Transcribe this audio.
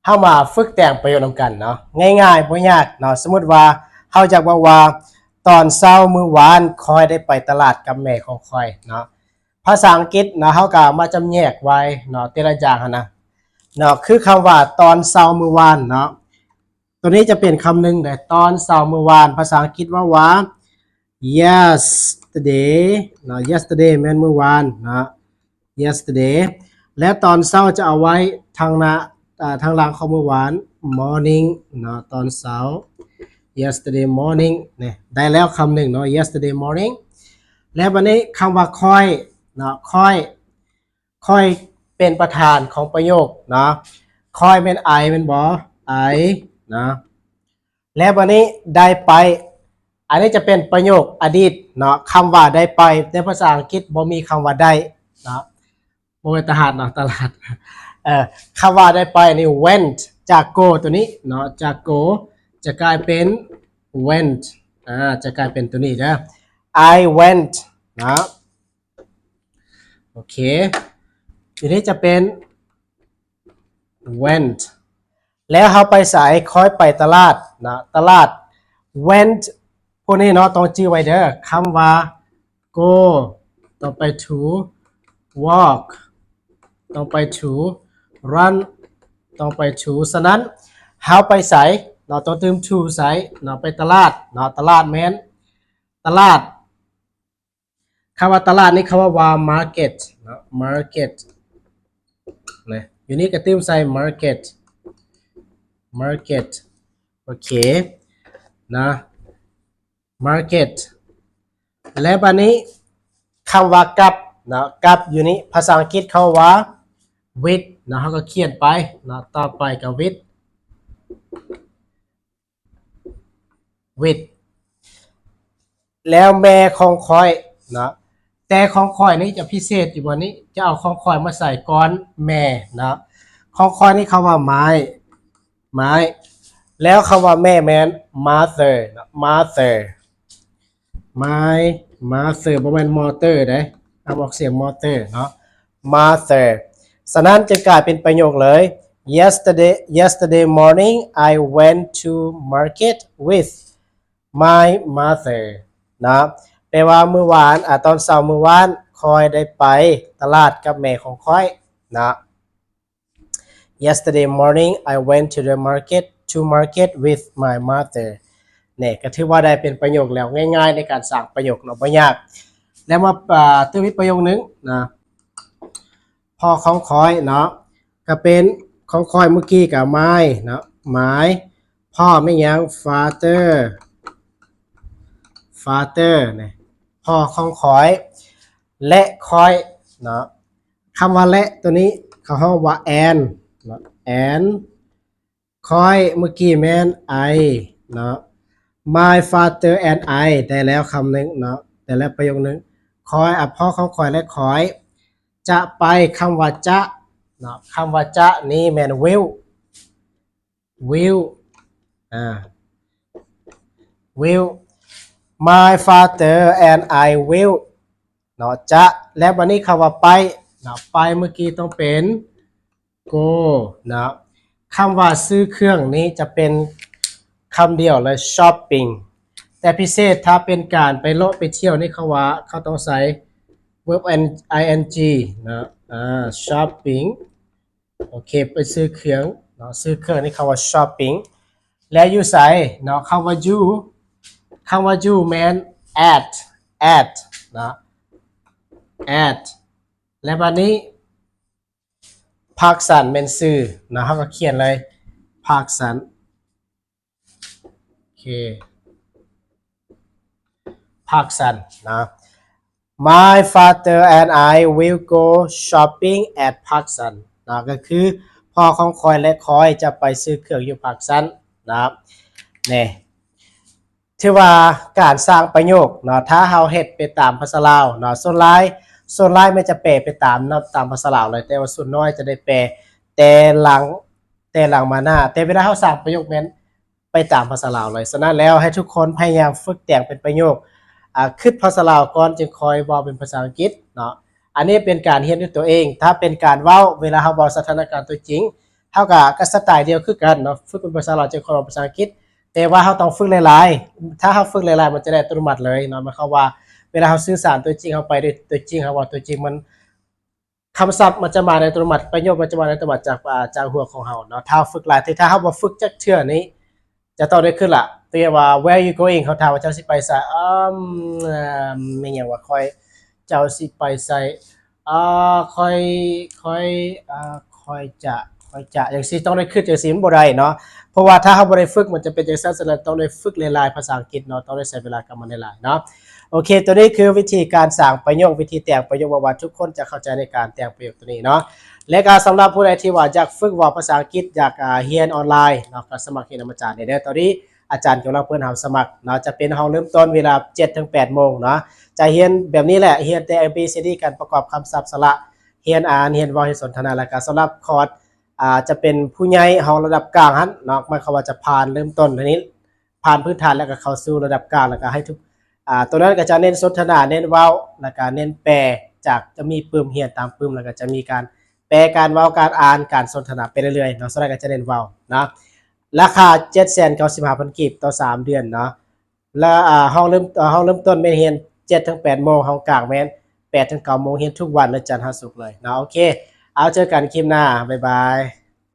ເຮົາມາຝຶກແຕ່ງປະໂຫຍກນຳກັນເນາະ. ງ່າຍໆ ບໍ່ຍາກເນາະ. ສົມມຸດວ່າເຮົາຢາກເວົ້າວ່າ ຕອນເຊົ້າມື້ວານຂ້ອຍໄດ້ໄປຕະຫຼາດກັບແມ່ຂອງຂ້ອຍເນາະ. ພາສາອັງກິດເນາະ ເຮົາກໍມາຈຳແຍກໄວ້ເນາະ ແຕ່ລະຢ່າງຫັ້ນນະເນາະ. ຄືຄຳວ່າຕອນເຊົ້າມື້ວານເນາະ ໂຕນີ້ຈະເປັນຄຳໜຶ່ງເດ້. ຕອນເຊົ້າມື້ວານ ພາສາອັງກິດເວົ້າວ່າ yesterday ເນາະ. yesterday ແມ່ນມື້ວານເນາະ. yesterday ແລະ ຕອນເຊົ້າຈະເອົາໄວ້ທາງໜ້າ ເອີ ທາງຫຼັງຂອງມື້ວານ morning ເນາະ ຕອນເຊົ້າ yesterday morning ນີ້ ໄດ້ແລ້ວຄຳໜຶ່ງເນາະ yesterday morning. ແລະ ບັດນີ້ຄຳວ່າຂ້ອຍເນາະ ຂ້ອຍ ຂ້ອຍເປັນປະທານຂອງປະໂຫຍກເນາະ. ຂ້ອຍແມ່ນ I ແມ່ນບໍ່? I ເນາະ. ແລະ ບັດນີ້ໄດ້ໄປ ອັນນີ້ຈະເປັນປະໂຫຍກອະດີດເນາະ. ຄຳວ່າໄດ້ໄປໃນພາສາອັງກິດບໍ່ມີຄຳວ່າໄດ້ເນາະ. ບໍ່ແມ່ນຕະຫຼາດເນາະ ຕະຫຼາດ ເອີ ຄຳວ່າໄດ້ໄປນີ້ went ຈາກ go ໂຕນີ້ເນາະ ຈາກ go ຈະກາຍເປັນ went ອາ ຈະກາຍເປັນໂຕນີ້ເດີ I went ເນາະ. ໂອເຄ ທີນີ້ຈະເປັນ went ແລ້ວເຮົາໄປໃສ? ຂ້ອຍໄປຕະຫຼາດເນາະ ຕະຫຼາດ. went ພວກນີ້ເນາະ ຕ້ອງຈື່ໄວ້ເດີ ຄຳວ່າ go ຕໍ່ໄປ to, walk ຕໍ່ໄປ to, run ຕໍ່ໄປ to. ສະນັ້ນ ເຮົາໄປໃສເນາະ ຕ້ອງຕື່ມ to ໃສ່ເນາະ ໄປຕະຫຼາດເນາະ. ຕະຫຼາດແມ່ນ ຕະຫຼາດ ຄຳວ່າຕະຫຼາດນີ້ເຂົາເວົ້າວ່າ market ເນາະ market ນະ. ຢູ່ນີ້ກໍຕື່ມໃສ່ market market ໂອເຄນະ market. ແລະ ບາດນີ້ຄຳວ່າກັບເນາະ ກັບຢູ່ນີ້ພາສາອັງກິດເຂົາວ່າ with ເນາະ ເຮົາກໍຂຽນໄປເນາະ ຕໍ່ໄປກໍ with with ແລ້ວແມ່ຂອງຂ້ອຍເນາະ. ແຕ່ຂອງຂ້ອຍນີ້ຈະພິເສດຢູ່ບ່ອນນີ້ ຈະເອົາຂອງຂ້ອຍມາໃສ່ກ່ອນແມ່ເນາະ. ຂອງຂ້ອຍນີ້ເຂົາວ່າ my my ແລ້ວຄຳວ່າແມ່ແມ່ນ mother ເນາະ mother my mother ບໍ່ແມ່ນ mother ເດ້ ຫ້າມອອກສຽງ mother ເນາະ mother. ສະນັ້ນຈຶ່ງກາຍເປັນປະໂຫຍກເລີຍ yesterday yesterday morning I went to market with my mother ເນາະ. ແປວ່າມື້ວານ ອາ ຕອນເຊົ້າມື້ວານ ຂ້ອຍໄດ້ໄປຕະຫຼາດກັບແມ່ຂອງຂ້ອຍເນາະ. Yesterday morning I went to the market to market with my mother ນີ້ກໍຖືວ່າໄດ້ເປັນປະໂຫຍກແລ້ວ ງ່າຍໆ ໃນການສ້າງປະໂຫຍກເນາະ ບໍ່ຍາກ. ແລ້ວມາ ອາ ຕື່ມອີກປະໂຫຍກໜຶ່ງນະ ພໍ່ຂອງຂ້ອຍເນາະ ກໍເປັນ ຂອງຂ້ອຍມື້ກີ້ກໍ my ເນາະ my ພໍ່ແມ່ນຫຍັງ father father ນີ້ ພໍ່ຂອງຂ້ອຍ ແລະ ຂ້ອຍເນາະ. ຄຳວ່າ ແລະ ຕົວນີ້ເຂົາຮ້ອງວ່າ and ເນາະ and ຂ້ອຍ ມື້ກີ້ແມ່ນ I ເນາະ my father and I ໄດ້ແລ້ວຄຳໜຶ່ງເນາະ ໄດ້ແລ້ວປະໂຫຍກໜຶ່ງ. ຂ້ອຍ ອາ ພໍ່ຂອງຂ້ອຍ ແລະ ຂ້ອຍຈະໄປ ຄຳວ່າ ຈະ ເນາະ ຄຳວ່າ ຈະ ນີ້ແມ່ນ will will ອາ will my father and I will ເນາະ ຈະ ແລ້ວບັດນີ້ຄຳວ່າ ໄປ ເນາະ ໄປ ມື້ກີ້ຕ້ອງເປັນ go ເນາະ. ຄຳວ່າຊື້ເຄື່ອງນີ້ຈະເປັນຄຳດຽວເລີຍ shopping ແຕ່ພິເສດຖ້າເປັນການໄປເລາະໄປທ່ຽວນີ້ ເຂົາວ່າເຂົາຕ້ອງໃຊ້ verb ing ເນາະ ອາ shopping ໂອເຄ ໄປຊື້ເຄື່ອງເນາະ ຊື້ເຄື່ອງນີ້ເຂົາວ່າ shopping. ແລ້ວຢູ່ໃສເນາະ ຄຳວ່າ you ຄຳວ່າ you ແມ່ນ at at ເນາະ at ແລ້ວບັດນີ້ Parkson ແມ່ນຊື່ເນາະ ເຮົາກໍຂຽນເລີຍ Parkson ໂອເຄ Parkson ເນາະ. My father and I will go shopping at Parkson ເນາະ ກໍຄືພໍ່ຂອງຂ້ອຍ ແລະ ຂ້ອຍຈະໄປຊື້ເຄື່ອງຢູ່ Parkson ເນາະ. ນີ້ ຖືວ່າການສ້າງປະໂຫຍກເນາະ ຖ້າເຮົາເຮັດໄປຕາມພາສາລາວເນາະ ສ່ວນຫຼາຍ ສ່ວນຫຼາຍແມ່ນຈະແປໄປຕາມເນາະ ຕາມພາສາລາວເລີຍ ແຕ່ວ່າສ່ວນນ້ອຍຈະໄດ້ແປແຕ່ຫຼັງ ແຕ່ຫຼັງມາໜ້າ. ແຕ່ເວລາເຮົາສ້າງປະໂຫຍກແມ່ນ ໄປຕາມພາສາລາວເລີຍ. ສະນັ້ນແລ້ວ ໃຫ້ທຸກຄົນພະຍາຍາມຝຶກແຕ່ງເປັນປະໂຫຍກ ອາ ຄິດພາສາລາວກ່ອນ ຈຶ່ງຄ່ອຍເວົ້າເປັນພາສາອັງກິດເນາະ. ອັນນີ້ເປັນການຮຽນດ້ວຍຕົວເອງ. ຖ້າເປັນການເວົ້າ ເວລາເຮົາເວົ້າສະຖານະການຕົວຈິງ ເຮົາກະ ກະສະໄຕລ໌ດຽວຄືກັນເນາະ ຝຶກເປັນພາສາລາວ ຈັ່ງຄ່ອຍເວົ້າພາສາອັງກິດ ແຕ່ວ່າເຮົາຕ້ອງຝຶກຫຼາຍໆ ຖ້າເຮົາຝຶກຫຼາຍໆ ມັນຈະໄດ້ອັດຕະໂນມັດເລີຍເນາະ ໝາຍຄວາມວ່າ ເວລາເຮົາສື່ສານຕົວຈິງເຮົາໄປ ໂດຍຕົວຈິງ ເຮົາເວົ້າຕົວຈິງ ມັນ ຄຳສັບມັນຈະມາໂດຍອັດຕະໂນມັດ ປະໂຫຍກມັນຈະມາໂດຍອັດຕະໂນມັດຈາກ ອາ ຈາກຫົວຂອງເຮົາເນາະ ຖ້າເຮົາຝຶກຫຼາຍ ແຕ່ຖ້າເຮົາບໍ່ຝຶກຈັກເທື່ອນີ້ ຈະຕ້ອງໄດ້ຂຶ້ນລະ ທີ່ວ່າ where you going ເຂົາຖາມວ່າເຈົ້າຊິໄປໃສ ອືມ ແມ່ນຫຍັງວະ ຂ້ອຍ ເຈົ້າຊິໄປໃສ ອາ ຂ້ອຍ ຂ້ອຍ ອາ ຂ້ອຍຈະ ຂ້ອຍຈະ ຈັ່ງຊີ້ ຕ້ອງໄດ້ຄຶດຈັ່ງຊີ້ ມັນບໍ່ໄດ້ເນາະ ເພາະວ່າຖ້າເຮົາບໍ່ໄດ້ຝຶກ ມັນຈະເປັນຈັ່ງຊັ້ນ ສະນັ້ນຕ້ອງໄດ້ຝຶກຫຼາຍໆ ພາສາອັງກິດເນາະ ຕ້ອງໄດ້ໃຊ້ເວລາກັບມັນຫຼາຍໆເນາະ ໂອເຄ ຕົວນີ້ຄືວິທີການສ້າງປະໂຫຍກ ວິທີແຕ່ງປະໂຫຍກ ຫວັງວ່າທຸກຄົນຈະເຂົ້າໃຈໃນການແຕ່ງປະໂຫຍກຕົວນີ້ເນາະ ແລະກະສຳລັບຜູ້ໃດທີ່ວ່າຢາກຝຶກເວົ້າພາສາອັງກິດ ຢາກ ອາ ຮຽນອອນລາຍເນາະ ກະສະໝັກຮຽນນຳອາຈານໄດ້ເດີ ຕອນນີ້ອາຈານກຳລັງເປີດຮັບສະໝັກເນາະ ຈະເປັນຫ້ອງເລີ່ມຕົ້ນເວລາເຈັດເຖິງແປດໂມງເນາະ ຈະຮຽນແບບນີ້ແຫຼະ ຮຽນແຕ່ A B C D ການປະກອບຄຳສັບສະຫຼະ ຮຽນອ່ານ ຮຽນເວົ້າ ຮຽນສົນທະນາ ແລະກະສຳລັບຄອດ ອາ ຈະເປັນຜູ້ໃຫຍ່ຫ້ອງລະດັບກາງຫັ້ນເນາະ ໝາຍຄວາມວ່າຈະຜ່ານເລີ່ມຕົ້ນເທົ່ານີ້ ຜ່ານພື້ນຖານ ແລ້ວກໍເຂົ້າສູ່ລະດັບກາງ ແລ້ວກໍໃຫ້ທຸກ ອາ ຕົວນັ້ນກໍຈະເນັ້ນສົນທະນາ ເນັ້ນເວົ້າ ແລ້ວກໍເນັ້ນແປ ຈາກ ຈະມີປຶ້ມ ຮຽນຕາມປຶ້ມ ແລ້ວກໍຈະມີການແປ ການເວົ້າ ການອ່ານ ການສົນທະນາໄປເລື້ອຍໆເນາະ ສ່ວນຫຼາຍກໍຈະເນັ້ນເວົ້າເນາະ ລາຄາເຈັດແສນເກົ້າສິບຫ້າພັນກີບຕໍ່ສາມເດືອນເນາະ ແລະ ອາ ຫ້ອງເລີ່ມ ອາ ຫ້ອງເລີ່ມຕົ້ນແມ່ນຮຽນເຈັດເຖິງແປດໂມງ ຫ້ອງກາງແມ່ນແປດເຖິງເກົ້າໂມງ ຮຽນທຸກວັນເລີຍ ຈັນຫາສຸກເລີຍເນາະ ໂອເຄ ເອົາ ເຈີກັນຄລິບໜ້າ ບາຍບາຍ.